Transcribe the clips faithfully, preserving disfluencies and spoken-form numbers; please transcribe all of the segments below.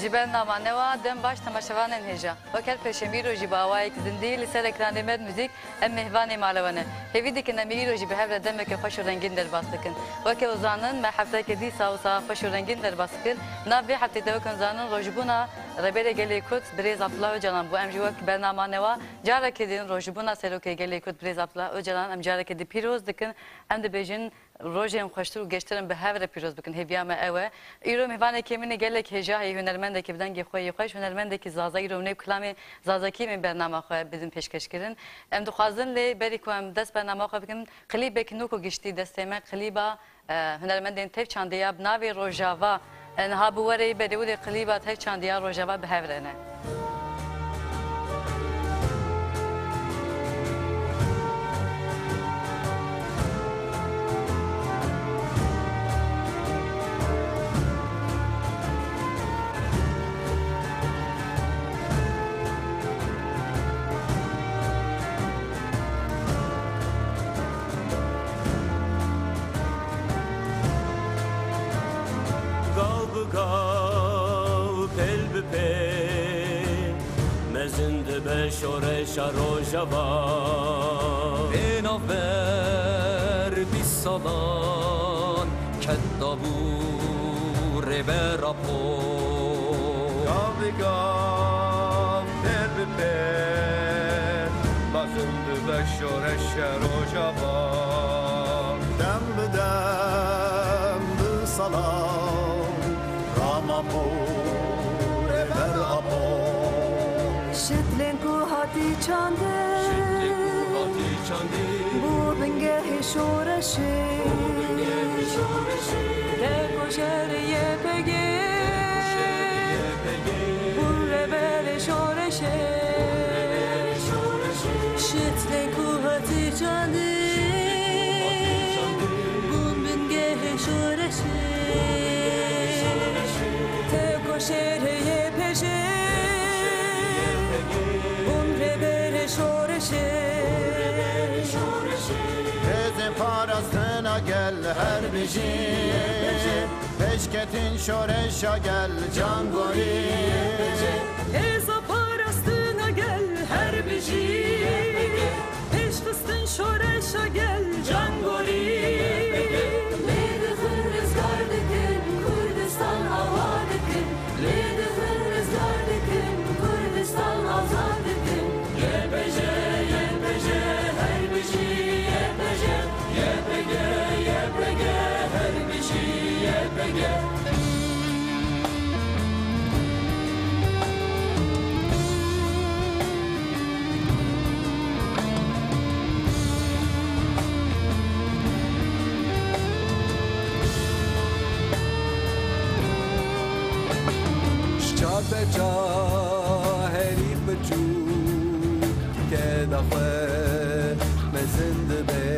Ji bernama newa dem baş temaşevanên hêja. Wek her pêşemî rojî bi awayek zindî li ser ekranê Med Muzîk em mêhvanê mala we ne. Hêvî dikin em ê îro jî bi hev re demeke xweş û rengîn derbas dikin. Weke hûn zanin me hefteyeke dîsa wisa xweş û rengîn derbas kir. Nav vê heftê de weke hûn zanin rojbûna Rêberê Gelê Kurd Birêz Abdullah Ocalan bû. Em jî wek bernama newa carekê din rojbûna Serokê Gelê Kurd Birêz Abdullah Ocalan em carekê din pîroz dikin. Em dibêjin rojên xweştir û geştir em bi hev re pîroz bikin. Hêviya me ew e. Îro mêvanekê min ê gelek hêja heye, hunermendekî bi dengê xwe yê xweş, hunermendekî zaza. Îro em ê bi kilamê zazakî em ê bernama xwe bidin pêşkeşkirin. Em dixwazin lê berî ku em dest bernama xwe bikin, klîbek nû ku giştî destê me, klîba, e, hunermendên tev çandî ya bi navê Rojava. E, niha bi werê berê wê lê klîba tev çandî ya Rojava bi hev re ne. Gav bi gav, pêl bi pêl, mezin dibe şoreşa Rojava. Bê navber bîst salan, ket dabû Rêber Apo. Gav bi gav, pêl bi pêl, mezin dibe şoreşa Rojava. Dem bi dem, bi salan, Ramapo, Rêber Apo. Şitlên ku hatî çandin, bû bingehê şoreşê. Tevko şerê Y P G, bû rêberê şoreşê. Şitlên ku hatî çandin, bûn bingehê şoreşê. Tevko şerê Y P G, bûn rêberê şoreşê. Hêzên parastina gel her bijî, pêşketin şoreşa gel cangorî. Hêza parastina gel her bijî, pêşxistin şoreşa gel cangorî. Lê dixin rizgar dikin, Kurdistan ava dikin. Lê dixin rizgar dikin, Kurdistan azad dikin. Y P G, Y P G, her bijî Y P G. Y P G, Y P G, her bijî Y P G. Ji çar perça herî biçûk keda xwe mezin dibe.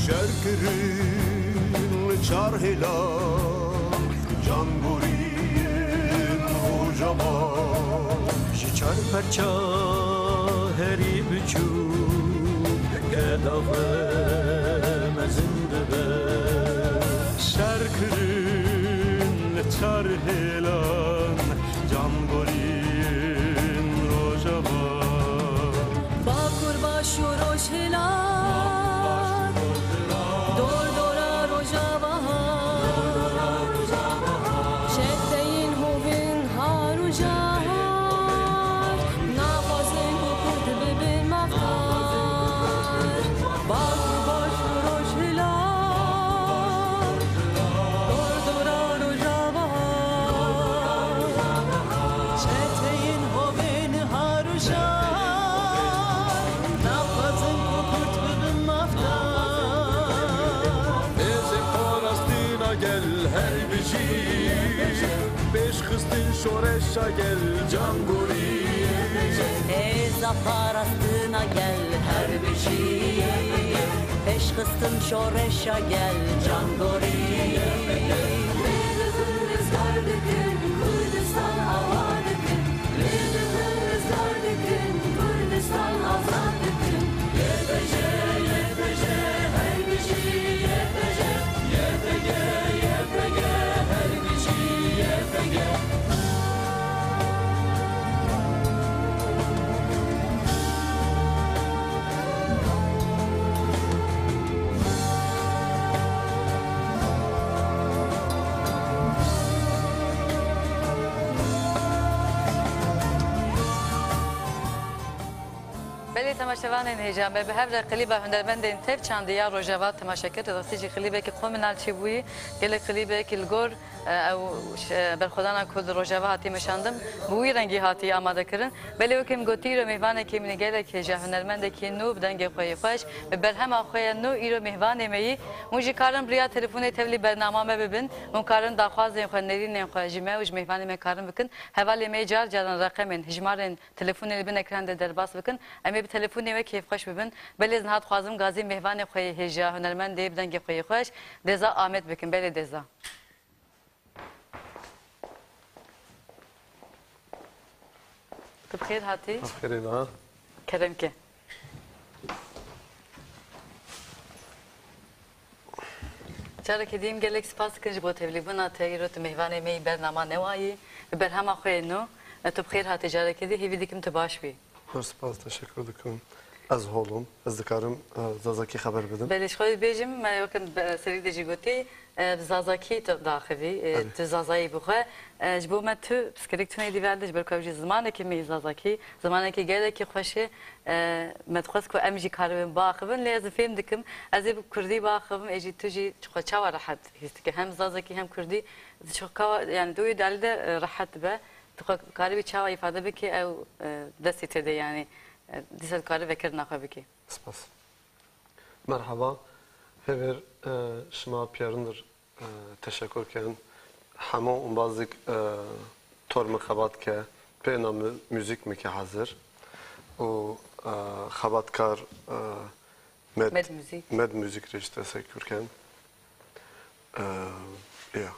Şer kirin li çar hêlan, cangorîn Rojava. Ji çar perça herî biçûk keda xwe mezin dibe. Şer kirin li çar hêlan, cangorîn Rojava. Bakur, Başûr, Rojhilat, dor dora Rojava. Şehteyên hovên har û jar, naxwazin ku Kurd bibin mafdar. Bakur, Başûr, Rojhilat, dor dora Rojava. Çeteyên hovên har û jar, naxwazin ku Kurd bibin mafdar. Hêzên parastina gel her bijî, pêşxistin şoreşa gel cangorî. Hêza parastina gel her bijî, pêşxistin şoreşa gel cangorî. Lê dixin rizgar dikin, Kurdistan ava dikin. Lê dixin rizgar dikin, Kurdistan azad dikin. Y P G, Y P G, her bijî Y P G. Y P G, Y P G, her bijî Y P G. Temaşevanên hêja me, bi hev re klîba hunermendên tev çandî ya Rojava temaşe kir. Rastî jî klîbekî xwe min nal çêbûyî, gelek klîbekî li gor, e, ew ş-, e, berxwedana ku di Rojava hatî meşandin, bi wî rengî hatî amade kirin. Belê wekî min gotî, îro mêvanekî min ê gelek hêja, hunermendekî nû bi dengê xwe yê xweş, bi berhema xwe ya nû îro mêvanê me yî. Hûn jî karin bi riya telefonê tevlî bernama me bibin. Hûn karin daxwazên xwe, nêrînên xwe ji me û ji mêvanê me karin bikin. Hevalê me yê car caran reqemên, hijmarên telefonê li bin ekran de derbas bikin. Em ê bi telefonê we kêfxweş bibin. Belê ez niha dixwazim gazî mêvanê xwe yê hêja, hunermendê bi dengê xwe yê xweş, Dêza Amed bikim. Belê Dêza. Tu bi xêr hatî. Bi xêrê niha. Kerem ke. Careke dî em gelek spas dikin ji bo tevlîbûna te. Îro tu mêvanê me yî bernama newa yî. Bi berhema xwe yê nû, tu bi xêr hatî careke dî. Hêvî dikim tu baş bî. Zor spas, teşekkür dikim. Ez hol im. Ez dikarim, e, zazakî xeber bidim. Belê, ji xwe bêjim, me weke be-, serî de jî gotî, e, bi zazakî tu diaxivî, e, Belê. Tu zazayî bi xwe. E, ji bo me tu pirsgirêk tune dî verde, ji ber ku ew jî zimanekî me yî zazakî, zimanekî gelekî xweş e. E, me dixwest ku em jî karibin biaxivin, lê ez ê fêm dikim, ez ê bi kurdî biaxivim, ê jî tu jî ji xwe çawa rehet hîs dike? Hem zazakî hem kurdî, ji xwe ka-, yani di wê alî de, e, rehet dibe. Tu xwe karibî çawa îfade bikî, ew, e, destê te de, yani, e, dîsa dikare vekirina xwe bikî. Spas. Merhaba. Hêvêr, e, şima piyarindir, e, teşekkür ken. Hemo umbazîk, e, tor min xebat ke, pêna mi-, müzik mi ke hazir. Û, e, xebatkar, e, Med, Med Müzik. Med Müzik rê jî teşekkür ken. Eee, ya.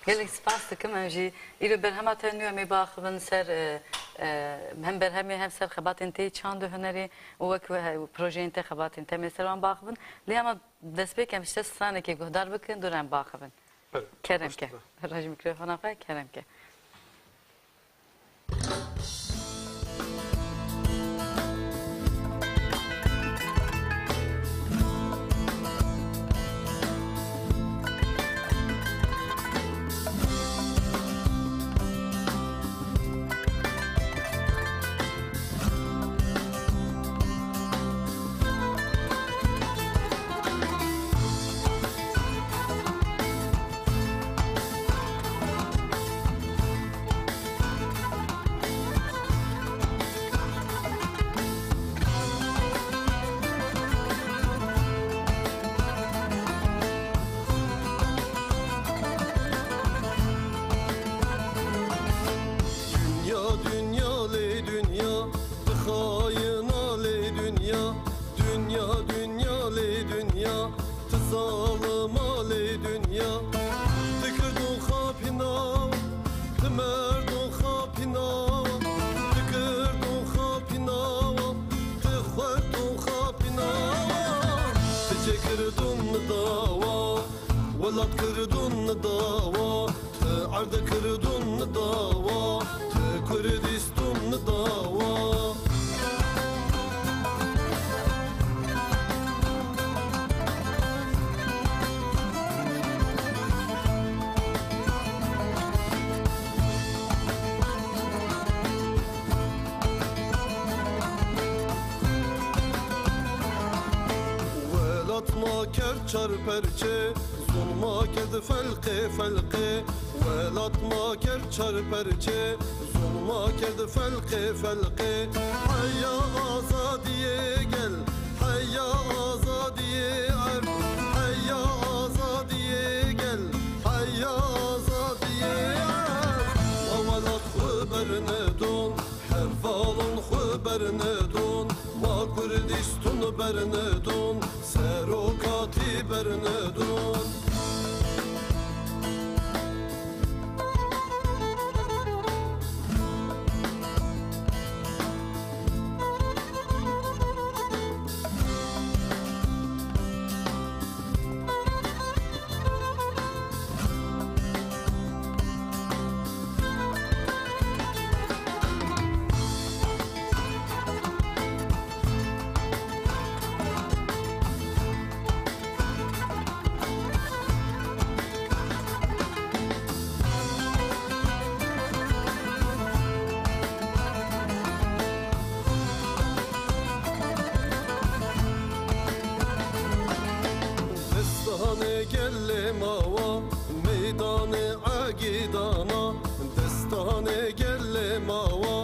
Gelek spas dikim. Em jî îro berhema te nû em ê biaxivin ser, e, e, hem berhemê hem ser xebatên te yê çand û hunerê û wek we he-, projeyên te, xebatên te em ê ser wan biaxivin. Lê hema destpêk em ji te stranekê guhdar bikin, dû re em biaxivin. Belê, Kerem baş ke. Dibe. Roj mikrofona xwe, kerem ke. Dinya, dinya lê dinya, dixayina lê dinya, dinya, dinya lê dinya. Tu zalima lê dinya, tu kirdo xapîna, tu merdo xapîna, tu kirdo xapîna, tu xwerdo xapîna. Tu çêkirdon min dawa, welat kirdon min dawa, tu erde kirdon min dawa, tu Kurdiston min dawa. Welat ma kerd çar perçe, zon ma kerd felqê felqê. Welat ma kerd çar perçe, zon ma kerd felqê felqê. Heya azadiyê gel, heya azadiyê erd, heya azadiyê gel, heya azadiyê erd. Ma welat xwe bernedon, hevalon xwe bernedon, ma Kurdiston bernedon, serokatî bernedon. Gelê mawa meydanê egîdana, destanê gelê mawa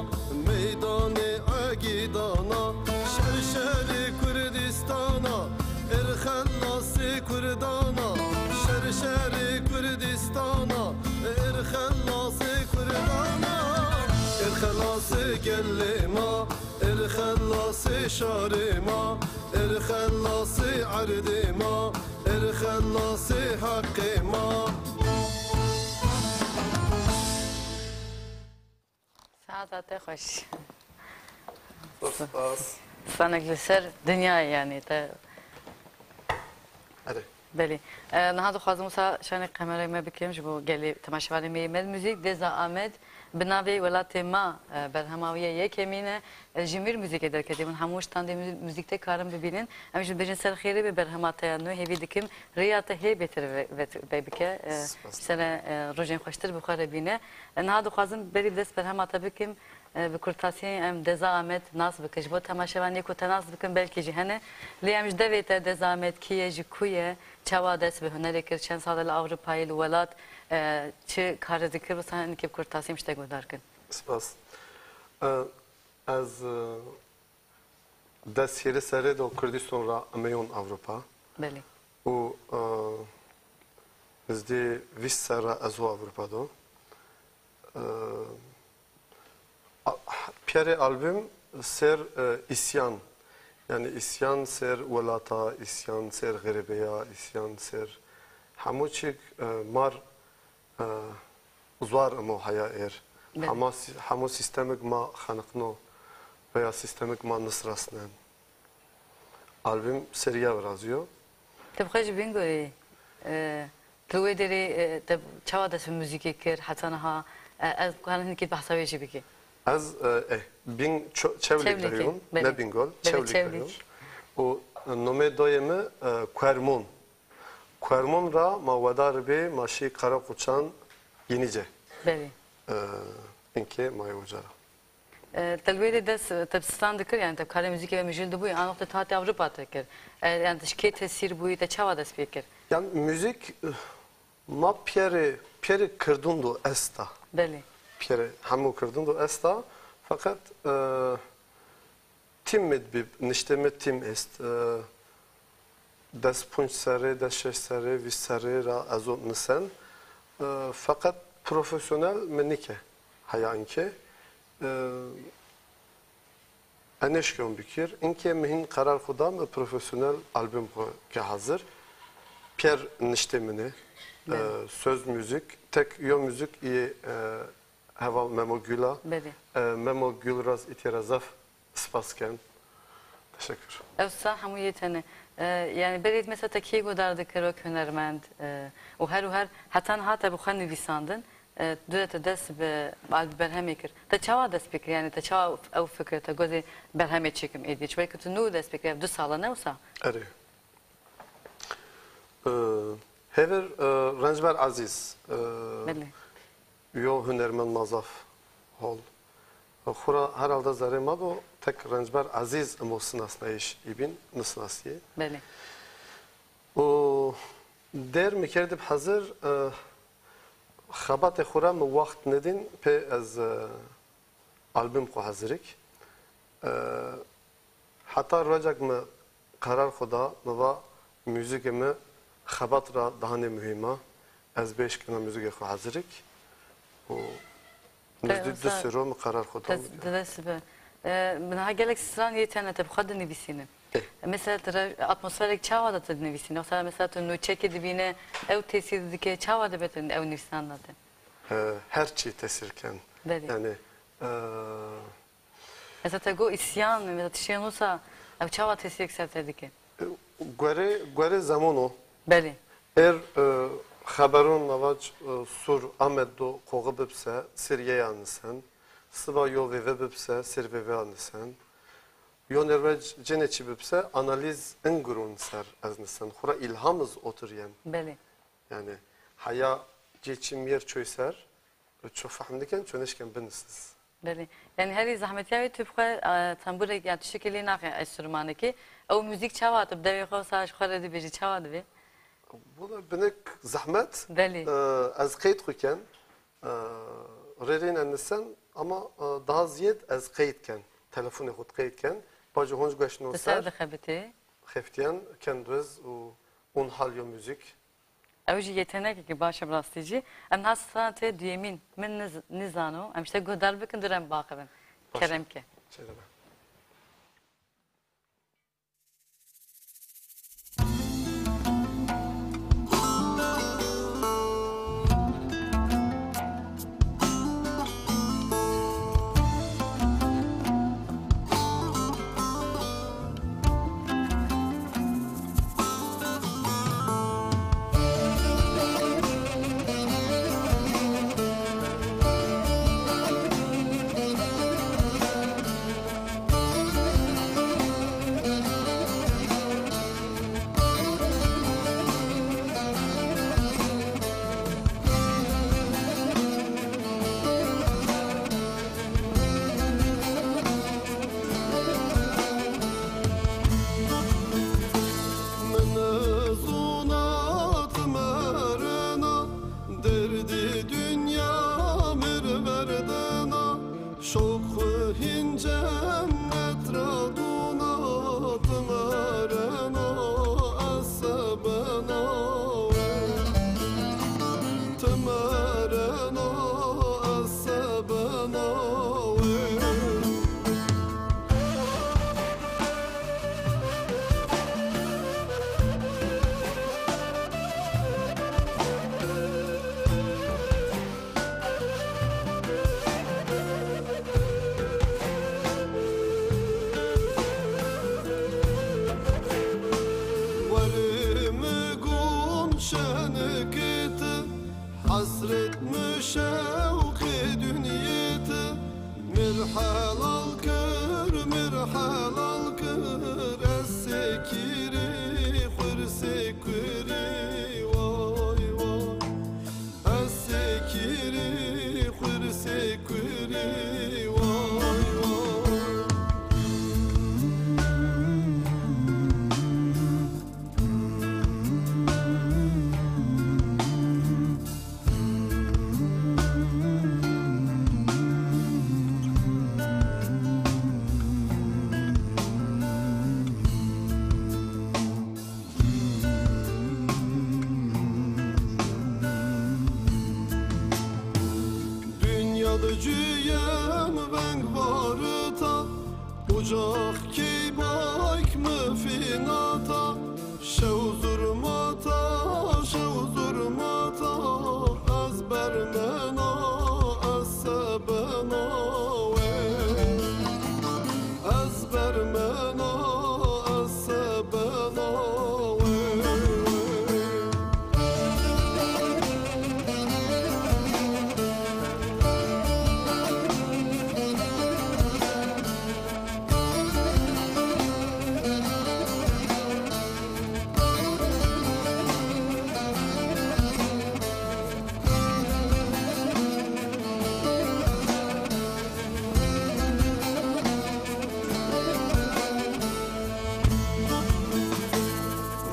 meydanê egîdana. Şer şerê Kurdistana, êr xelasê Kurdana. Şer şerê Kurdistana, êr xelasê Kurdana. Êr xelasê gelê ma, êr xelasê şarê ma, êr xelasê erdê ma, êr xelasê heqê ma. Saeta te xweş. Spas. Sanek li ser dinyayê, yanî te. Erê. Belê. E, niha dixwazim wisa şanê kamerayê me bikim ji bo gelê temaşevanê me yê Med Muzîk. Dêza Amed bi navê Welatê Ma, e, berhema wî ye yekemîn e. E, ji Mîr Muzîkê derketî. Hûn hemû standê mü-, muzîk te karin bibînin. Em jî dibêjin ser xêrê be berhema te ya nû. Hêvî dikim rêya te hê bêtir ve-, vet-, vê bike. E, Spas. Ji te re, e, rojên xweştir bi xwe re bîne. E, niha dixwazim berî bi dest berhema te bikim. E, bi kurtasî em Dêza Amed nas bikin. Ji bo temaşevanê ku te nas bikin belkî jî hene. Lê em ji devê te Dêza Amed kî ye, ji ku ye, çawa dest bi hunerê kir, çend sal e li Ewropayê, li welat, e, çi karê dikir, wisa hinkê bi kurtasî em ji te guhdar kin. Spas. E, ez, e, dest hîrê serê do Kurdistan ra emeyon Ewropa. Belê. Û, e, nizdî vîst serra ez ho Ewropa do. E, a-, piyerê albüm ser, e, îsyan. Yani îsyan ser welata, îsyan ser xeribeya, îsyan ser hemû çik, e, mar, e, zwar imo heya êr. Belê. Hema si-, hemû sîstemik ma xeniqno veya sîstemik ma nisrasnen. Albüm seriya viraziyo. Te bi xwe ji Bingolê, e, tu wê derê, e, te çawa dest bi muzîkê kir, heta niha, e, ez karim hinkî behsa wê jî bikî. Ez, e, eh, Bing-, Ço-, Çewlîg Çewlîgê, de yûm, belê. Ne Bingol, belê, Çewlîg de Çewlîg. Yûm. Û nomê doyê mi, e, Kuermon. Kuermon ra ma wedar bê, ma şî Karakoçan Yenice. Belê. E, inkê ma yê uca ra. E, te li wê de dest, te bi stan dikir, yani te bi karê muzîkê ve mijûl dibûyî, an wextê tu hatî Ewropa te kir. E, yani te ji kê tesîr bûyî, te çawa dest pê kir? Yani muzîk, eh, ma piyerê, piyerê kirdûn do esta. Belê. Piyerê hemû kirdûn do esta. Feqet, e, tîm mi dibî, niştê mi tîm est. E, des punc serrê, des şeş serrê, vîst serrê ra ez o nisen. E, feqet profesyonel mi nike heya inkê. E, enêşkyon bikir. Inkê mi hîn qerar xwe da mi profesyonel albüm xwe ke hazir. Piyer niştê min e. Belê. E, söz, müzik, tek yo müzik yê, e, heval Memo Gül a. Belê. E, Memo Gül ra ez îtî ra zaf spas ken. Teşekkür. Ew sa hemû yê te ne. E, yani berê mesela te kê guhdar dikir wek hunermend, e, û her û her heta niha te bi xwe nivîsandin, e, dûre te dest bi al-, berhemê kir. Te çawa dest pê kir? Yani te çawa ew fikir te gotê berhemê çêkim êdî? Çimkî tu nû dest pê kir, ev du sala ne wisa? Erê. E, hêvir, e, Rencber Ezîz, e, Belê. Yo hunermend ma zaf hol. Xura herhalde zerê ma do tek Rencber Ezîz imo sinasnayîş îbîn, nisnasiyê. Belê. Û der mi kerdib hezir, e, xebatê xura mi wext nedîn pê ez, e, albüm xwe hezirîk. E, heta rojek mi qerar xwe da, mi va muzîkê mi xebat ra daha nê muhîm a. Ez bêş kena muzîkê xwe hezirîk. Û Te nizdî du wisa siro mi qerar xwe da. Te didest bi. E, bi niha gelek stran yê te ne te bi xwe dinivîsînin. Eh. Mesela tu re atmosferek çawa da tu dinivîsînin? Wisa mesela tu nûçekê dibîne, ew tesîr dike, çawa dibe tu ew nivîsandina te? E, her çî tesîr ken. Belê. Yani, e, Mesela te got îsyan, mesela tiştên wisa, ew çawa tesîrek ser te dike? Guerê, guerê zemono. Belê. Êr, e, xeberon navac, e, sûr Amed do qoxi bibse, sir yeya nisen. Siba yo vêve bibse, sir vêveya nisen. Yo nervec cinê çi bibse, analîz in gurûn ser ez nisen. Xura îlham iz otir yen. Belê. Yani, heya cê çi miyer çoy ser, ço fehm dikin, ço neşken binisiz. Belê. Yani herî zehmetiya wê tu bi xwe, e, tembûrek, yani tiştekê lê naxe enstrûmanekê. Ew muzîk çawa tu bi devê xwe wisa ji xwe re dibêjî, çawa dibe? Wala binik zehmet. Belê. E, ez qeyd xwe ken. E, rêrên en nisen ama, e, daha ziyed ez qeyd ken. Telefonê xwe qeyd ken. Paşê hûn ji gueştino Di ser ser. dixebitê. Xeftiyan ken dwez û hûn hal yo müzik. Ew jî yetenekekî baş e bi rastî jî. Em niha stranê duyemîn. Min niz-, nizano. Em ji te guhdar bikin, dû re em biaxivin. Baş e. Kerem ke. Çêdeme. Min zûna tu merina, derdê dinya mir verdena. Şok xwe hîn cennet ra dûna, tu merena ez sebena wê. Tu merena ez sebena wê. Werê mi gon şenikê tu, hesret mi şewqê dinyê tu. Mir helal kir, mir helal kir, ez sêkirî xwir sêkirî, way, way. Ez sêkirî xwir sêkirî, way, way. Dinya di cuyem veng varita, ucax keybayk mi fînata. Şew zurmata, şew zurmata, ez bermena, ez sebena wê. Ez bermena, ez sebena wê.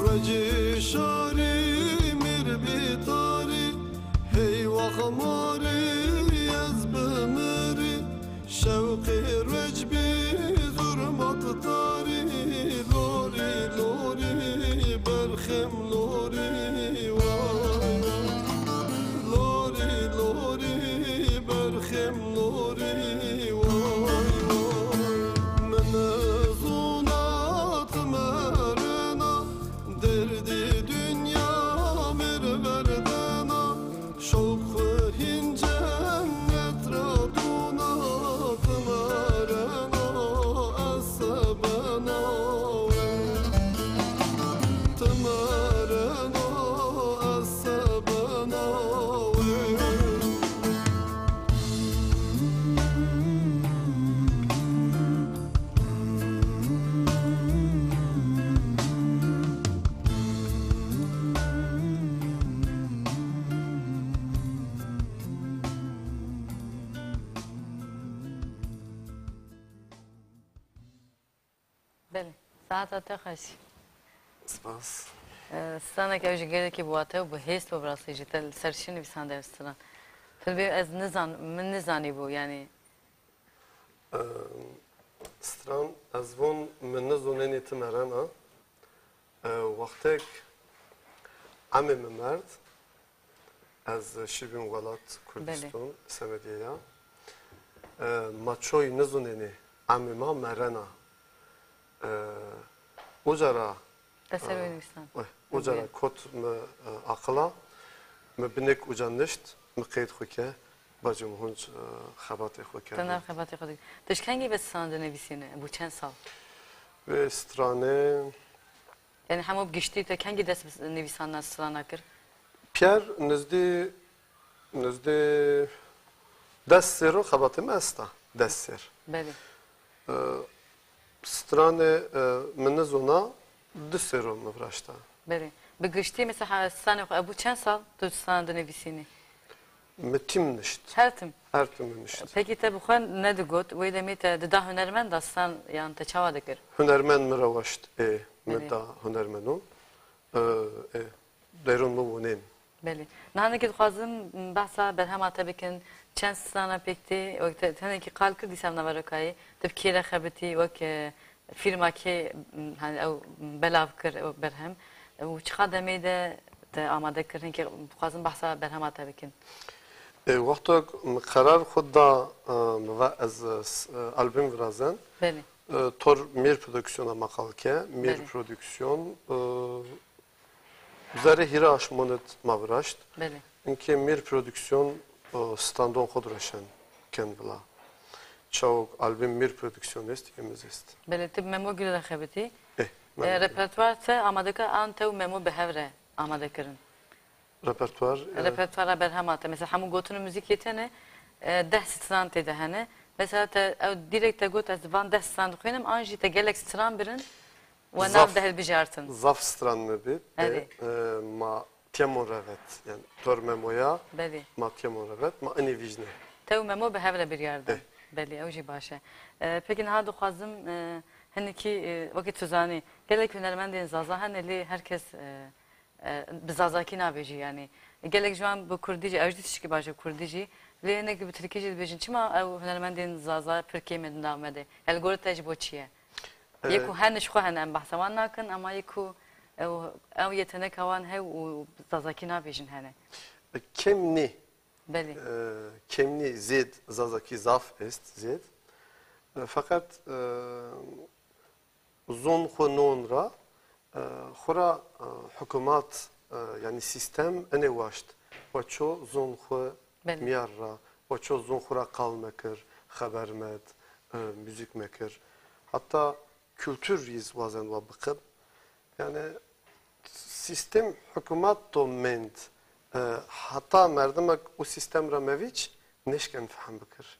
Recê şarî mir bî tarî, hey wax marî ez bimirî. Şewqê recbî zurmat tarî, lorî, lorî, berxem lorî, way, way. Lorî, lorî, berxem lorî, way, way. Min zûna tu merina, derdê dinya mir verdena. Şok xwe hîn cennet ra dûna, tu merena ez sebena wê. Tu merena ez sebena wê. Belê, saeta te xweş. Spas. E, straneke ew jî gelekî bi wate û bi hêst bû, bi rastî jî te li ser çi nivîsande ev stran? Tu dibê ez nizan, min nizanîbû, yanî. E, stran, ez von min nizonenê ti merena. E, wextek emê min merd, ez şibîm welat Kurdistan, Semediyeya. E, ma çoy nizonenê emê ma merena. E, uca ra, Te ser wê nivîsan. Weh, uca ra kot mi, e, aqila, mi binek uca nişt, mi qeyd xwe ke, bacim hunc, e, xebatê xwe kerdin. Te nav xebatê xwe dikir. Tu ji kengî ve stran dinivîsîne? Bû çend sal? Vê stranê. Yani hemû bi giştî te kengî dest bi nivîsandina strana kir? Piyer nizdî, nizdî des sêro xebatê me esta. Des sêr. Belê. E, stranê, e, min nizona du sêro min viraşta. Belê. Bi giştî mesela stranê xwe, e, bû çend sal tu strana dinivîsînî? Mi tim nişt. Her tim? Her tim min nişt. Pekî te bi xwe nedigot, wê demê te dida hunermenda stran, yan te çawa dikir? Hunermend min re waşt, ê, mi da hunermendon. E, ê, deyrûn min wonên. Belê. Niha nekê dixwazim behsa berhema te bikin. Çend strana pêk tê, wek te tenekî qal kir dîsa nava rokayê. Tu bi kê re xebitî, wek, e, fîrma kê, m, hani ew belav kir, ew berhem. Û çiqa demê de te amade kir, hinkê dixwazim behsa berhema te bikin. E, wextek min qerar xwe da, e, min va ez, e, s-, e, albûm virazen. Belê. E, tor Mîr Prodüksiyona me qal ke. Mîr Belê. Prodüksiyon, e, Zerê hîra aşmonit ma viraşt. Belê. Inkê Mîr Prodüksiyon, e, standon xwe direşen ken vila. Çawok albüm Mîr Prodüksiyon est, yemiz est. Belê, tu bi Memo Gül re xebitî. Eh, E, Memo Gül. Repertuar te amadeka an te û Memo bi hev re amade kirin? Repertuar, e, Repertuara berhema te. Mesela hemû gotin û muzîkê te ne, e, deh stran tê de hene. Mesela te, ew direkt te got, ez van deh stran dixwînim, an jî te gelek stran birin? We nav de hilbijartin. Zaf stran me bî. Erê. E, ma tiyemon revet. Yani tor Memoya, Belê. Ma tiyemon revet, ma inî vîjne. Te û Memo bi hev re biryar dan. Eh. Belê, ew jî baş e. E, pekî niha dixwazim, e, hinekî, e, wekî tu zanî, gelek hunermendên Zaza hene lê her kes, e, e, bi Zazakî nabêjî yani. Gelek ji wan bi Kurdî jî, ew jî tiştekî baş e Kurdî jî. Lê hinek bi Tirkî jî dibêjin. Çima ew hunermendên Zaza pir kêm in di nav me de? Yani li gorî te ji bo çi ye? Yê ku hene ji xwe hene, em behsa wan nakin, ama yê ku ew, ew yeteneka wan hew û zazakî nabêjin hene. Kêm nî. Belê. E, kêm nî, zêd, zazakî zaf est, zêd. E, feqet, e, zon xwe non ra, e, xwe ra, e, hikûmat, e, yanî sîstem enê waşt. We ço zon xwe Belê. Miyar ra, we ço zon xwe ra qal mekir, xeber med, e, muzîk mekir. Heta kultur yîz wazen wa biqib. Yani sîstem hikûmat to mend. E, heta merdimek û sîstem ra mevîç, neşken fehm bikir.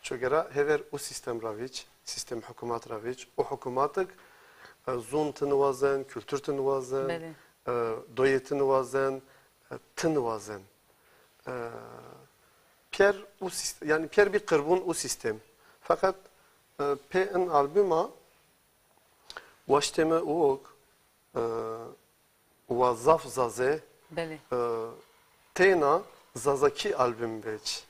Çogera hever û sîstem ra vîç, sîstem hikûmat ra vîç, û hikûmatik, e, zon ti niwazen, kultur ti niwazen, Belê. E, doyê ti niwazen, e, ti niwazen. E, piyer û sîst-, yani piyer bî qirbûn û sîstem. Feqet, e, pê in albuma waştê me û ok, e, wa zaf zaze, Belê. E, têna zazakî album veç.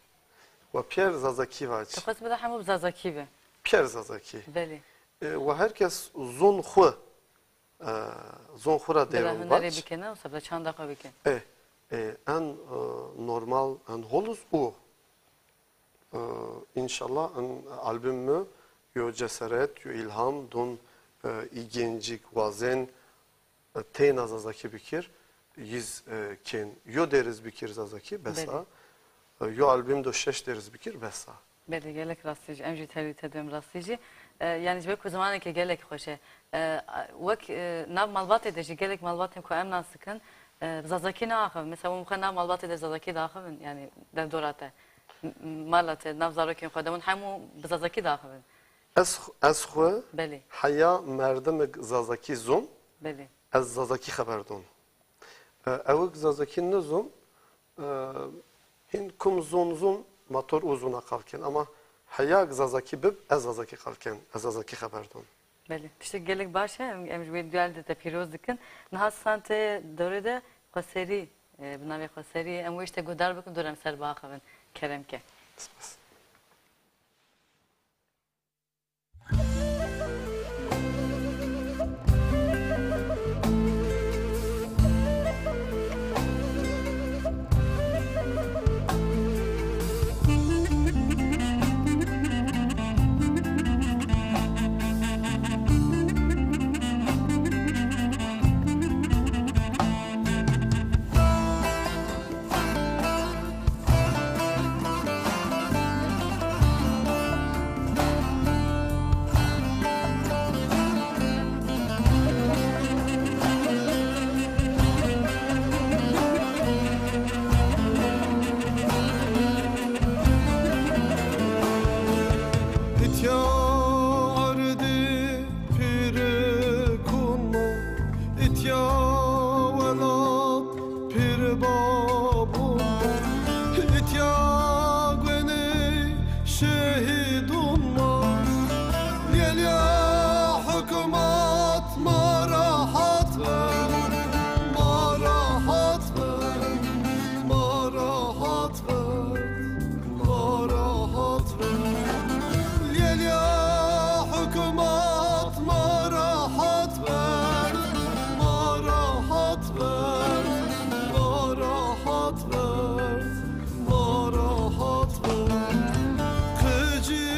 Wa piyer zazakî vaç. Dixwest bide hemû bi zazakî be. Piyer zazakî. Belê. E, wa her kes zon xwe, e, zon xwe ra Bila dêrûn hunerê vaç. Bike, ne wisa bila çanda xwe bike. E, e, en, e, normal, en holuz û. E, înşallah en album mi yo cesaret, yo îlham don, e, î gencik wazen, e, têna zazakî bikir, yiz, e, kên. Yo dêriz bikir zazakî, besa. Belê. E, yo album do şeş dêriz bikir, besa. Belê, gelek rastî jî. Em jî tevî te dibin rastî jî. E, yani ji ber ku zimaneke gelek xweş e. E, wek, e, nav malbatê de jî gelek malbatên ku em nas dikin, e, bi zazakî naaxivin. Mesela hûn bi xwe nav malbatê de zazakî diaxivin, yani derdora te, m-, m-, mala te, nav zarokên xwe de hûn hemû bi zazakî diaxivin. Ez, ez xwe Belê. Heya merdimek zazakî zon, Belê. Ez zazakî xeber don. E, ewik zazakî nizon, e, hîn kum zon zon, ma tor û zona qal ken. Ama heyak zazakî bib, ez zazakî qal ken, ez zazakî xeber don. Belê. Tiştek gelek baş e. Em, em ji wê duyal de te pîroz dikin. Niha santê dorê de xweserî, e, bi navê xweserî. Em wê işte guhdar bikin, dor em ser biaxivin. Kerem ke. Spas. Îtya erdê pîrikûn ma, îtya welat pîrbabûn ma, îtya gwenê şehîdûn ma. Lêlya hikûmet ma rehat be, ma rehat be, ma rehat be. Ma rahat be, lêlya hikûmet ma rahat be, ma rahat be, ma rahat be, ma rahat be. Qicî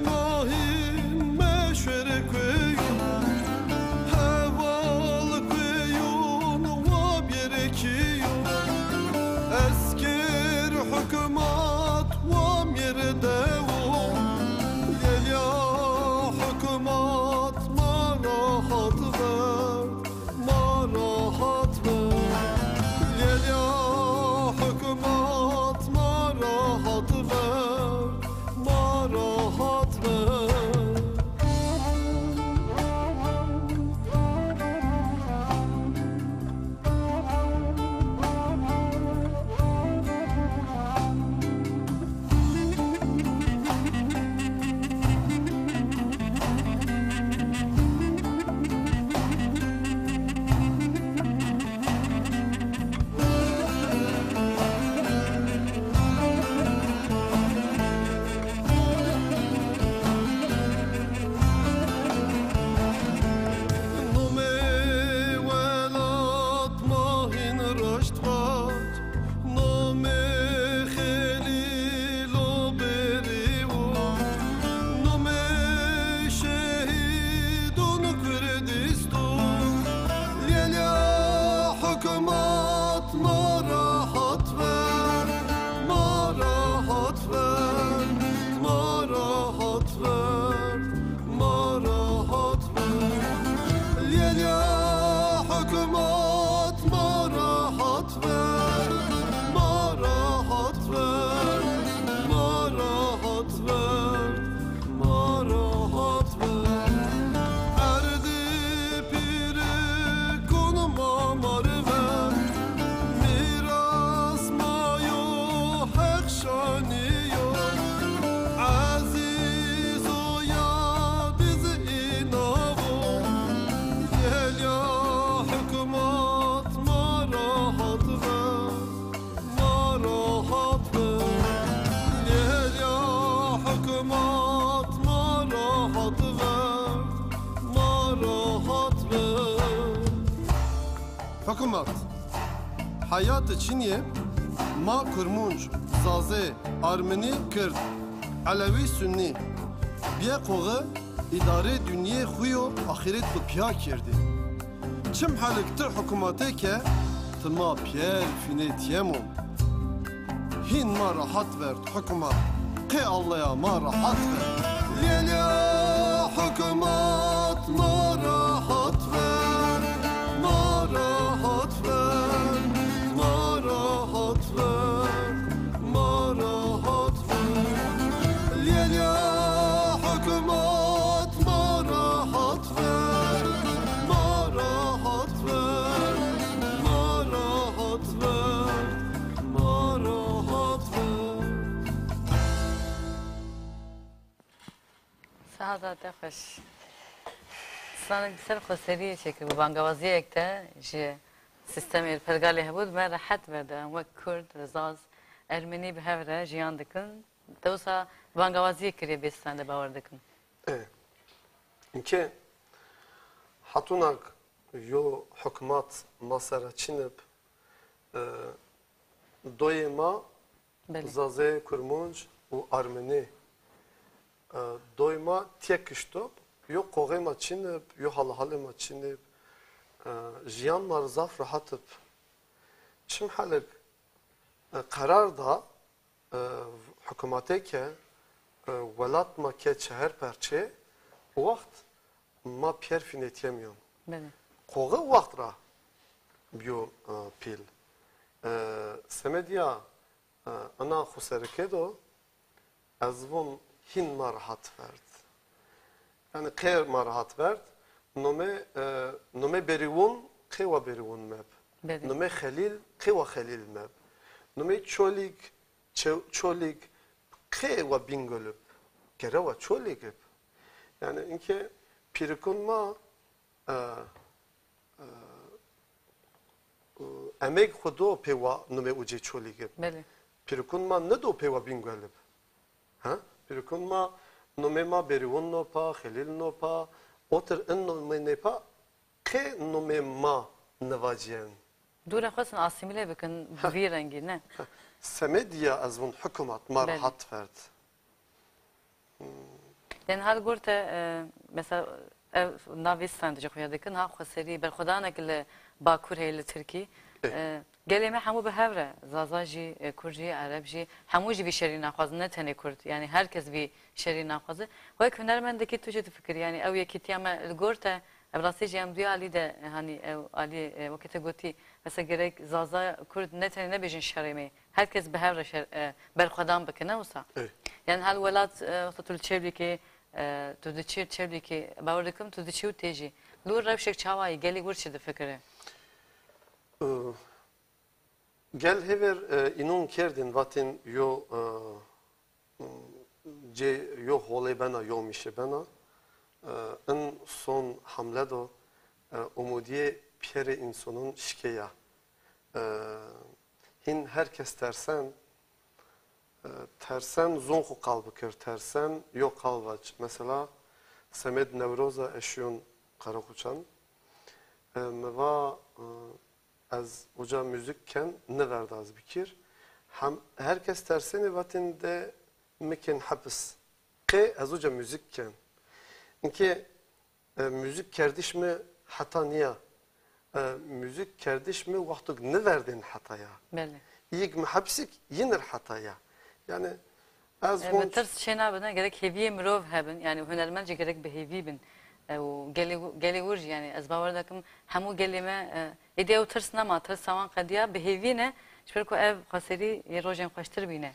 mahîn meşwer kuyûn, heval kuyûn wa bêrkî. Esker hikûmet wa mêrdew, lêlya hikûmet ma rahat be, ma rahat be. Lêlya hikûmet ma rahat be, ma rahat be. Nomê welat ma hîn reşt xwar, nomê Xelîlo berî û nomê şehîdûn Kurdistan. Lêlya hikûmet ma rahat be, ma rahat be, ma rahat be, ma rahat be. Lêlya hikûmet ma rahat be, ma rahat be, ma rahat be. Ma rahat be. Erdê pîrikûn ma mar ve, mîras ma yo, heq şanîyo. Ezîz û ya biz înav o, lêlya hikûmet ma rahat be. Ma rahat be, lêlya hikûmet ma rahat be, ma rahat be. Hikûmet, heyat çiniyê ma kurmunc, zazê, armenî, kird, elewî, sunnî, biyê qoxi, îdarê dunyê xwe yo axîret xwe piya kerdî. Çim helik ti hikûmetê ke ti ma piyer fînê tiyemo. Hîn ma rahat vert hikûmet. Qê Allaya ma rahat vert. Lêlya hikûmet ma rahat vert. Ma rahat vert. Ma rahat vert. Ma rahat vert. Lêlya hikûmet ma rahat ver, ma rahat ver, ma rahat ver, ma rahat ver. Saeta te xweş. Sanik ser xweseriyê çêkir, bi bangawaziyek te ji sîstemê li Pergalê hebû, dime rehet verde. Em wek Kurd, Zaz, Ermenî bi hev re jiyan dikin. Te wisa bangawaziyê kiriye bê stende, bawer dikim. E, inke hatunak yo hukmat ma sera çinib, e, doyê ma Belê. Zazê, Kurmunc û Armenî, e, doy ma tiye kiştob, yo qoxê ma çinib, yo halahalê ma çinib, e, jiyan ma zaf rahat ib. Çim helik, e, qerar da, e, hikûmetê ke, e, welat ma ke çeher perçe, waxt ma piyer fînetiyemiyan. Belê. Qoxe waxt ra biyo, e, pîl. E, semediya, e, ana xuserike do, ez von hîn ma rahat verd. Yani qê ma rahat verd, nome, e, nome Berîwon qê wa Berîwon meb. Belê. Nome Xelîl qê wa Xelîl meb. Nome Çolîg, Çe-, Çolîg qê wa Bîngol ib. Gere wa Çolîg ib. Yani inke pîrikon ma, e, e, emeg xwe do pê wa nome ucê Çolîg ib. Belê. Pîrikon ma nido pê wa Bîngol ib. Ha? Pîrikon ma, nomê ma Berîwon nopa, Xelîl nopa, otir in nomê nêpa, qê nomê ma nivaciyen. Dûre xwestin asîmîle bikin bi vî rengî, ne? Semediya ez vun hikûmat ma Belê. Rahat verd. Yani her gor te, e, mesela ev navê stendê jî xuya dikin, ha xweserî berxwedanek li Bakur heye li Tirkî. Eh. E, gelê me hemû bi hev re, Zaza jî, e, Kurd jî, Ereb jî, hemû jî vî şerî naxwazin, ne tenê Kurd. Yani her kes vî şerî naxwaze. Wek hunermendekî tu çi difikirî? Yani ew yekîtiya me li gor te, ev rastî jî em duya alî de, e, hanî ew alî, e, wekî te gotî, mesela gerek Zaza, Kurd ne tenê nebêjin şerê me. Her kes bi hev re şer, e, berxwedan bike, ne wisa? Ê. Yani hal welat, e, wexta tu li Çewlîgê, e, tu diçî Çewlîgê, bawer dikim tu diçî û tê jî. Li wir rewşek çawa ye, gelî wir çi difikire? Ee, gel hêver, e, înon kerdin vatin yo, e, cê yo holê bena, yo mîşe bena. E, in son hamle do, e, umudiyê piyerê însonon şikeya. E, hîn her kes tersen, e, tersen zon xwe qal bikir, tersen yo qal vac. Mesela, Semed Newroza eşiyon Qereqoçan. E, mi va, e, ez uca müzik ken, niverda ez bikir. Hem her kes tersenê vatin de mi ken hepis. Qê ez uca müzik ken. Inke E, müzik kerdiş mi heta niya. E, müzik kerdiş mi wextuk niverdên heta ya. Belê. Yek mi hepsik yinir heta ya. Yani ez E, hon bi tirs çê nabin, gerek hêviyê mirov hebin, yani hunermend jî gerek bi hêvî bin. E, û gelê, gelê wir jî, yani ez bawer dikim hemû gelê me, e, êdî ew tirs nema, tirsa wan qediya bi hêvî ne, ji ber ku ev xweserî yê rojên xweştir bîne.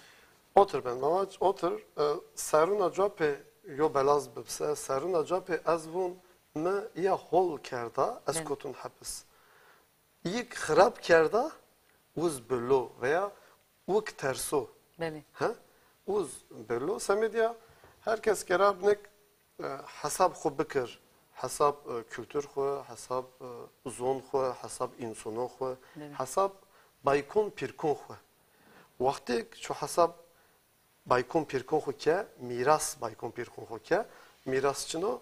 Otir ben, mama, otir. E, seruna capê yo belaz bibse, seruna capê ez vun mi iya hol kerda, ez Belê. Kotun hepis. Yik xirab kerda, uz bilo veya wik terso. Belê. He? Uz bilo. Semediya her kes gera binek, e, hesab xwe bikir. Hesab, e, kultur xwe, hesab, e, zon xwe, hesab însono xwe, Belê. Hesab baykon pîrkon xwe. Wextêk ço hesab baykon pîrkon xwe ke, mîras baykon pîrkon xwe ke, mîras çino?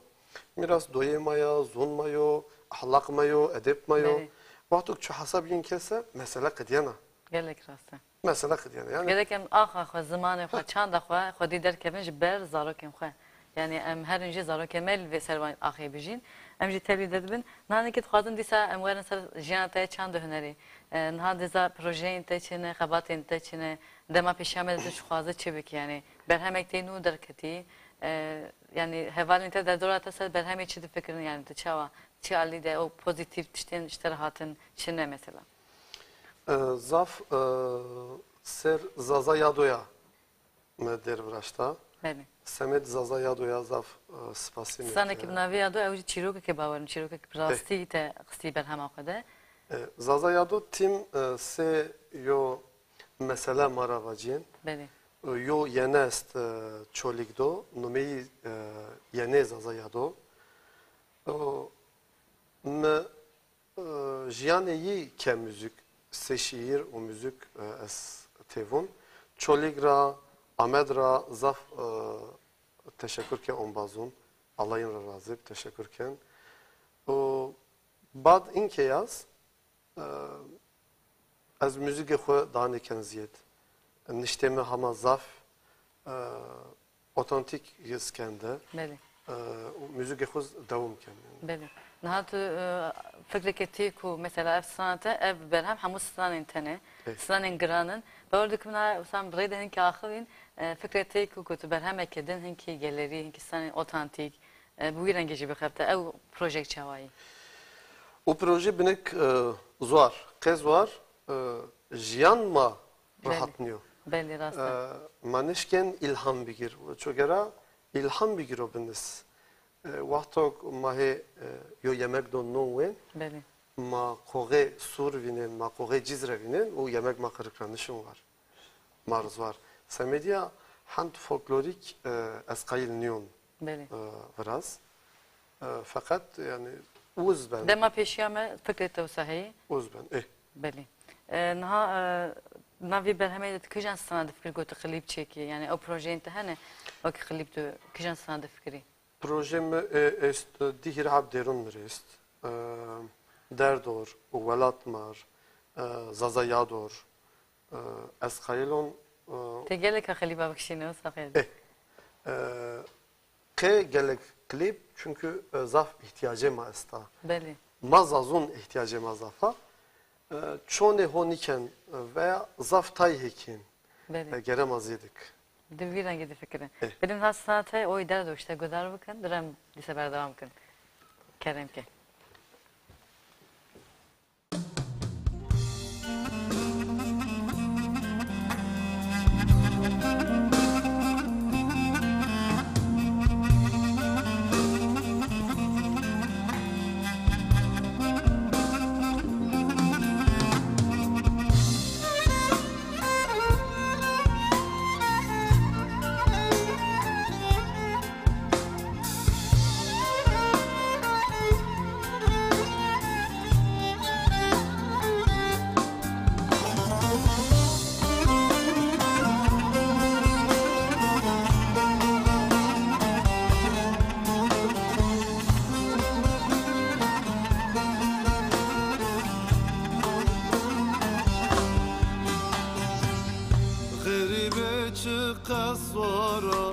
Mîras doyê ma ya, zon ma yo, ahlaq ma yo, edeb ma yo. Belê. Wextok ço hesab yin kese, mesele qidiyena. Gelek rast e. Mesele qidiyena. Yani Gerek em axa xwe, zimanê xwe, çanda xwe, xwedî derkevin ji ber zarokên xwe. Yani em herin jî zarokê me li vê ser van axê bijîn. Em jî tevlî de dibin. Niha nekî dixwazin dîsa em werin ser jiyana te çand û hunerê. E, niha dîsa projeyên te çi ne, xebatên te çi ne? Dema pêşiya me de tu dixwaze çi bikî? Yani berhemek tê nû derketî. E, yani hevalên te derdora te ser berhemê çi difikirin? Yani tu çawa, çi alî de o pozîtîf tiştên ji te re hatin çi ne mesela? E, zaf, e, ser Zaza Yadoya me dêr viraşta. Belê. Semed Zaza Yadoya zaf, e, spasî me Stranekî bi navê Yado, ew jî çîrokekê bawerim, çîrokek bi rastî te xistî berhema xwe de. E, Zaza Yado tîm, e, sê yo mesele ma ra vaciyên. Belê. E, yo yene est, e, Çolîg do, numeyî, e, yenê Zaza Yado. O, Mi, e, jiyanê yî ke muzîk, sê şîîr û muzîk, e, ez têvûn. Çolîg ra, Amed ra zaf, e, teşekur ke ombazûn. Alayîn ra razî bi, teşekur ken. Û bad inkê yaz, e, ez muzîkê xwe danê ken ziyêd. Niştê mi hema zaf, e, otantîk giz kende. Belê. E, û muzîkê xwe dewam ken. Belê. Niha tu, e, fikreke tê ku mesela ev strana te, ev berhem hemû stranên te ne. Ê. Stranên giran in. Bawer dikim niha wisa em bi rê de hinkî axivîn, e, fikrê tê ku, ku tu berhemeke din hinkî gelerî, hinkî stranên otantîk, e, bi wî rengî jî bixebite. Ew projeyek çawa yî? Û proje binek, e, zwar, qê zwar, e, jiyan ma Belê. Rehat niyo. Belê, rast e. E, ma nişken îlham bigir. Çogera îlham bigiro binis. E, wextok ma hê, e, yo yemek do non wên, Belê. Ma qoxê Sûr vînên, ma qoxê Cizre vînên û yemek ma qirik ra nişin war. Ma rizwar. Semediya hend folklorîk, e, ez qayîl niyon, Belê. E, viraz. E, feqet, yani, uz ben. Dema pêşiya me fikrê te wisa heyî? Uz ben, ê. Belê. E, niha, e, navê berhemê de tu kijan strana difikirî ku tu klîp çêkî? Yani, ew projeyên te hene, wekî klîp tu kijan strana difikirî? Projê mi, e, est, dî hîrê heb dêrûn mi rê est. E, Derdor û Welatmar, e, Zaza Yador, e, ez qayîlon, e, Tê gelek a klîba bikişîne, wisa xêr. E, e, qê gelek klîp, çünkü, e, zaf ihtiyacê ma esta. Belê. Ma zazûn ihtiyacê ma zaf a. E, çonê ho nîken, e, veya zaf tay hêkîn. Belê. E, gere ma zêdik. Di vî rengî difikirin. Eh. Bidim ha saete oy derdo işte guhdar bikin, direm dîse berdewam bikin. Kerem ke. Xerîbê çi qeswara,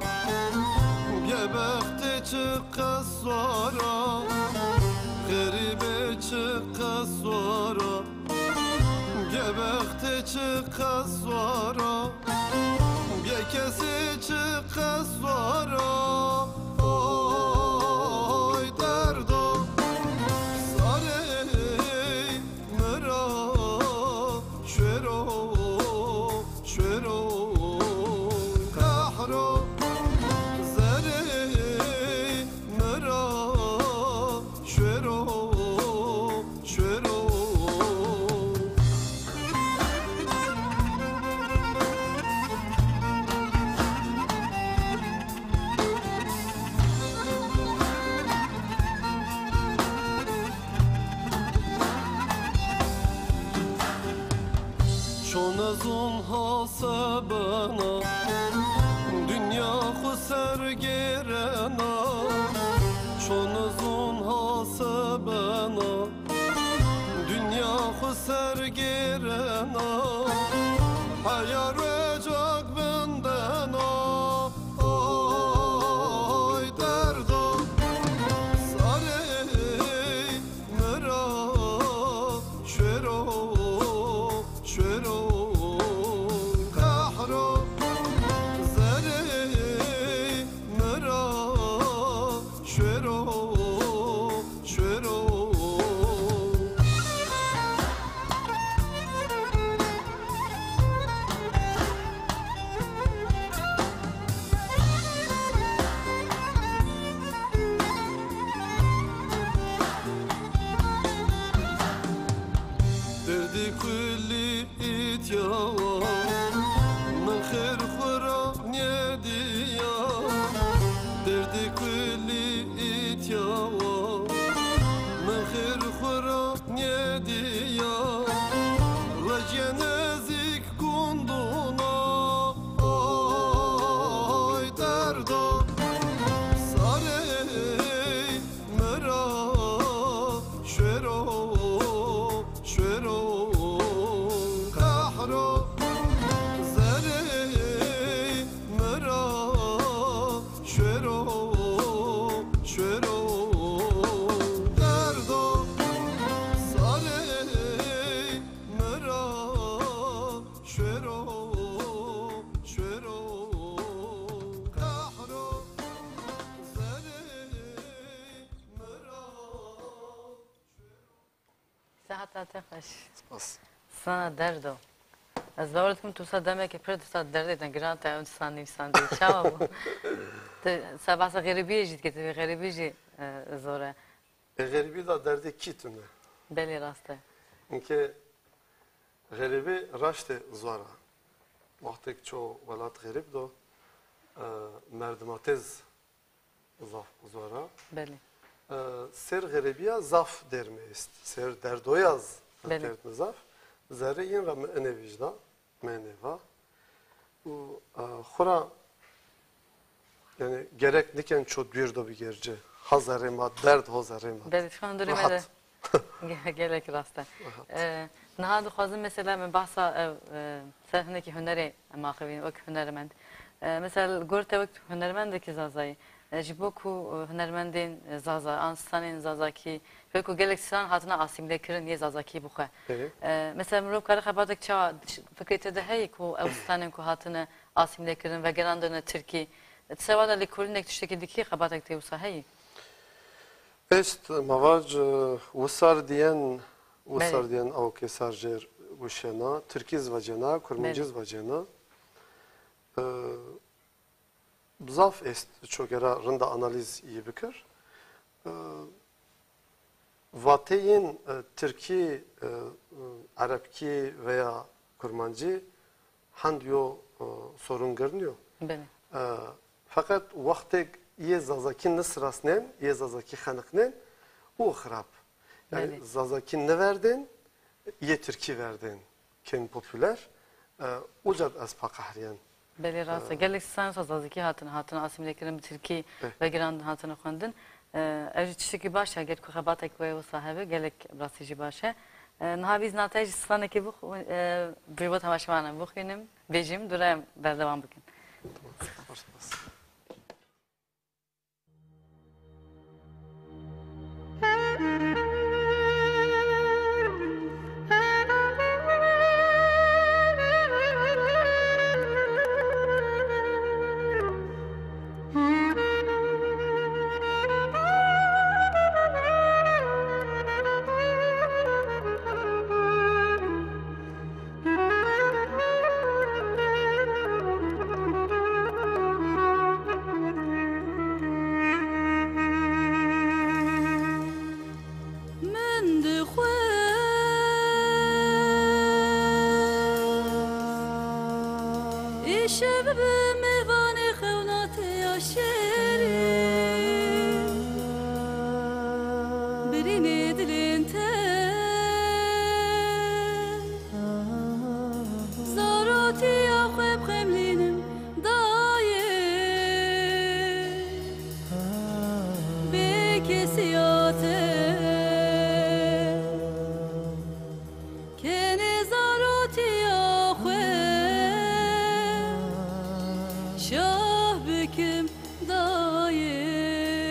gebextê çi qeswara, xerîbê çi qeswara, gebextê çi qeswara, bêkesê çi qeswara. Oy derdo, sarê Mira şwêro, şwêro, qehro, zerê mira şwêro, şwêro. Çon ez on hasebena, dinya xwe sergêrena. Çon ez on hasebena, dinya xwe sergêrena. Heya rêcak bindena. Oy derdo, sarê mira şwêro, şwêro, qehro, zerê mira şwêro, şwêro. Derdê kulî îtyawa, min xêr xwe ra nêdiya. Derdê kulî îtyawa, min xêr Te xweş. Spas. Sana derdo. Ez bawer dikim tu sa demekê pir disa derdê te giran te ew disa nivîsandî. Çawa bû? Tu sa behsa xerîbiyê jî dikî, tu xerîbî jî, e, zor e. E, xerîbî da derdê kî tune? Belê rast e. Çimkî xerîbî raştê zor e. Wextêk ço welat xerîb do, e, merdima têz zaf zor a. Belê. E, sêr xerîbiya zaf dêr me est. Sêr derdoya z-, Belê. derd me zaf. Zerrê yin ra me inê vîjda, me inê va. Û, e, xura, yani gerek niken ço dûr do bigerce. Ha zerrê ma, derd ho zerrê ma. Belê, şu an durumê Rahat. de. Ge-, gelek rast e. Aha. E, niha dixwazim mesela min behsa ev, e, ser hinekî hunerê em axivîn wek hunermend. E, mesela li gor te wek hunermendekî Zazayî, e, ji bo ku, e, hunermendên, e, Zaza, an stranên Zazakî, wek ku gelek stran hatine asîmle kirin yê Zazakî bixwe. Hı hı. E, mesela mirov kare xebatek çawa fikrê te de heye ku ew stranên ku hatine asîmle kirin, vegerandine Tirkî, tu sewa de lêkolînek tiştekî dikî, xebatek te wisa heye? Est, ma vac, e, wisar diyen, wisar Belê. diyen awkê sar jêr wişena, Tirkî zî vecena, Kurmancî Belê. zî vecena. E, zaf est ço gera rinda analîz yê bikir. E, vateyên, e, Tirkî, e, e, Erebkî veya Kurmancî hend yo, e, sorun girniyo. Belê. E, feqet wextêk yê Zazakî nisirasnên, yê Zazakî xeniqnên, û xirab. Yani Belê. Zazakî niverdên, yê Tirkî verdên, kên popüler. E, uca ez pa qehriyen. Belê rast e. E, Gelek stran wisa Zazakî hatin, hatin asîmle kirin, bi Tirkî Eh. vegirandin, hatine xwendin. E, ev jî tiştekî baş e, ger ku xebatek wê wisa hebe, gelek bi rastî jî baş e. E, niha bîz nate jî stranekê bix-, e, bi bo temaşevanan bixwînim, bêjim, dûre em berdewam bikin. Spas, spas. Min dixwest îşev bim mêvanê xewnatê ya şêrî, birînê dilên te. Zarotiya xwe bixemlînim dayê, bê kesiya te. Kenê zarotiya xwe şah bikim dayê.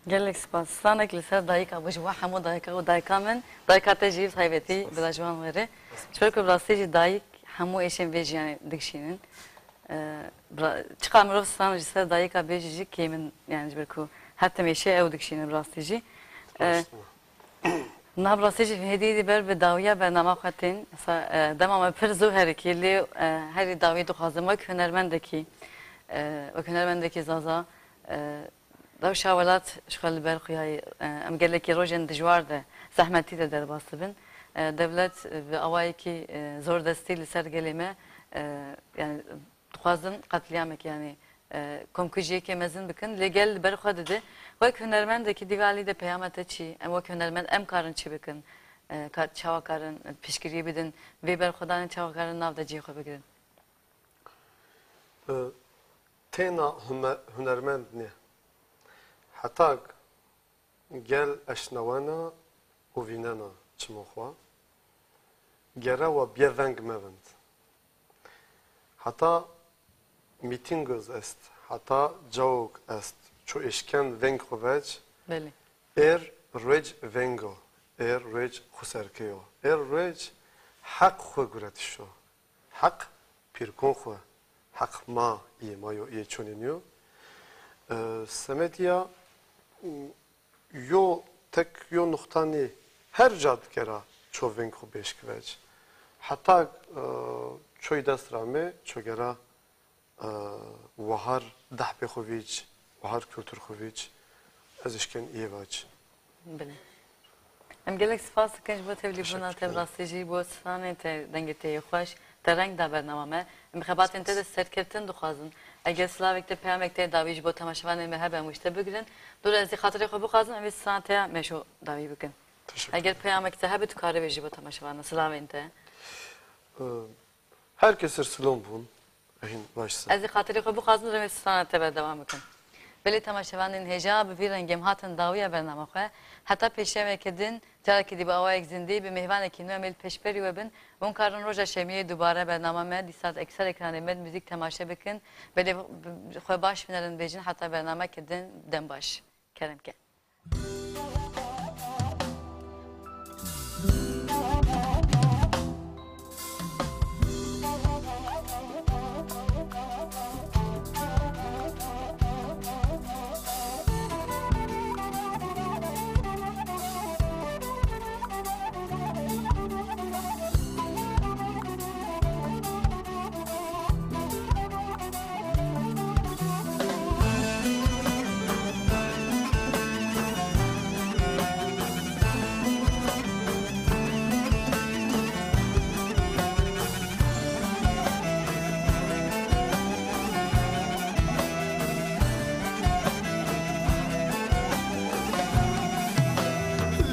Gelek spas. Stranek li ser dayika bû ji bo hemû dayika û dayika min. Dayika te jî bi taybetî bila ji wan were. Ji ber ku bi rastî jî dayik hemû êşên vê jiyanê dikişînin. Ee, bira-, çiqas mirov stran ji ser dayika bêjî jî kêm in, yani ji ber ku her tim êşê ew dikişînin bi rastî jî. Ee, Rast e. Niha bi rastî jî hêdî hêdî ber bi dawiya bernama xwe tên. Mesela, e, dema me pir zû herikî, lê, e, herî dawî dixwazim wek hunermendekî, e, wek hunermendekî Zaza, e, rewşa welat ji xwe li ber xuya ye. E, em gelekî rojên dijwar de, zehmetî de derbas dibin. E, dewlet, e, bi awayekî, e, zordestî li ser gelê me, e, yani dixwazin qetlîamek, yani, e, komkujiyekê mezin bikin, lê gel li ber xwe dide. Wek hunermendekî dîvalî de peyama te çi? Em wek hunermend em karin çi bikin? E, ka-, çawa karin piştgiriyê bidin? Vê berxwedanê çawa karin nav de cihê xwe bigirin? E, têna hume-, hunermend ne. Hetak gel eşnawena û vînena çima xwe, gere we bê veng mevin. Heta mîtîngos est, heta cawok est, ço êşken veng xwe vec, Belê. Êr rêc veng o, êr rêc xweserkê yo, êr rêc heq xwe guretiş o. Heq pîrkon xwe, heq ma yê ma yo, yê çonê niyo. E, semediya, m, yo tek yo nuxtanî her ca digera ço veng xwe bêşkivec. Heta, e, çoy dest ra me, ço gera, e, wahar dehpê xwe vîc, wahar kultur xwe vîc, ez işken iyê vac. Belê. Em gelek spas dikin ji bo tevlîbûna Teşekkür te, ederim. Rastî jî bo stranên te, dengê te yê xweş, te reng da bernama me. Em xebatên te de serkeftin dixwazin. Eger silavek te, peyamek te dawî ji bo temaşevanên me hebe, em wî ji te bigirin. Dûr ez ê xatirê xwe bixwazim, em ê strana te ya meşo dawî bikin. Teşekkür Eger ederim. Peyamek te hebe, tu karibê ji bo temaşevanan silavên te. Ee, herkese selam bûn. Hîn baş ser. Ez ê xatirê xwe bixwazim, rewê strana te berdewam bikim. Belê temaşevanên hêja, bi vî rengê em hatin dawiya bernama xwe. Heta pêşiyameke din, carekî dî bi awayek zindî, bi mêvanekî nû em ê li pêşberî we bin. Hûn karin roja şemiyê dubare bernama me dîsa li ekser ekranê Med Muzîk temaşe bikin. Belê xwe baş binerin bêjin heta bernameke din, dem baş. Kerem ke.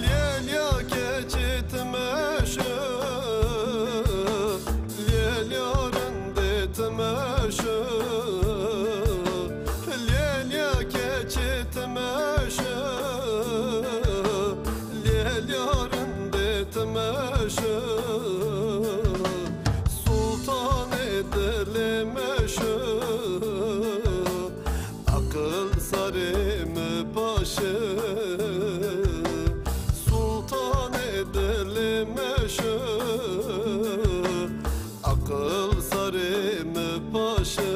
Lêlya keçê timeşe, lêlya rindê timeşe, lêlya keçê timeşe, lêlya rindê timeşe, sultanê dilê meşe. Aqil sarê mi paşe, sultanê dilê meşe, aqil sarê mi paşe.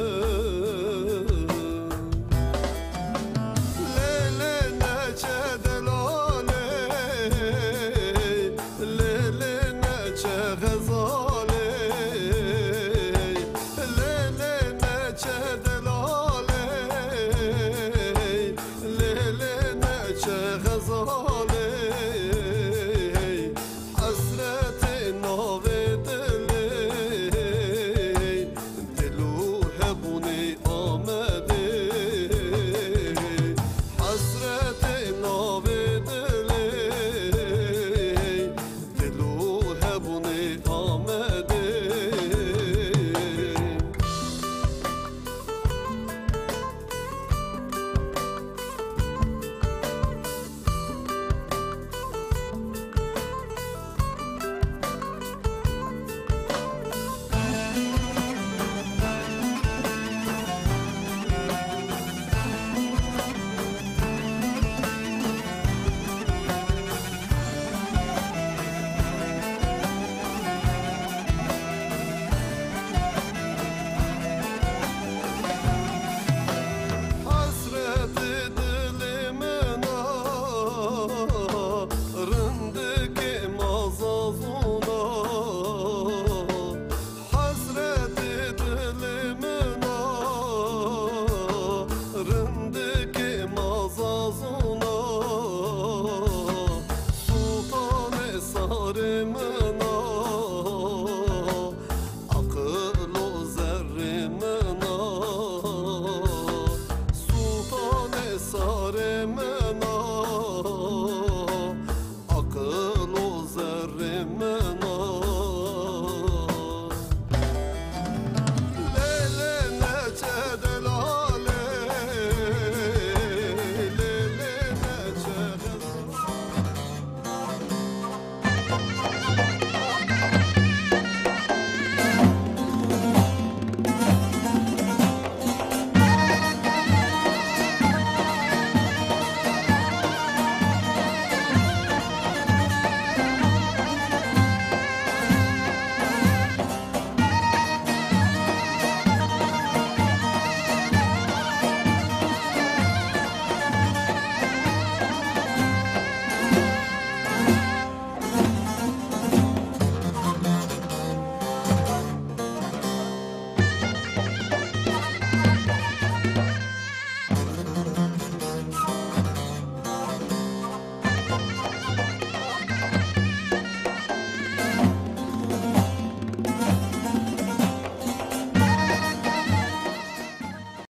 Lê lê neçe delalê, lê lê neçe xezalê, lê lê neçe delalê, lê lê neçe xezalê.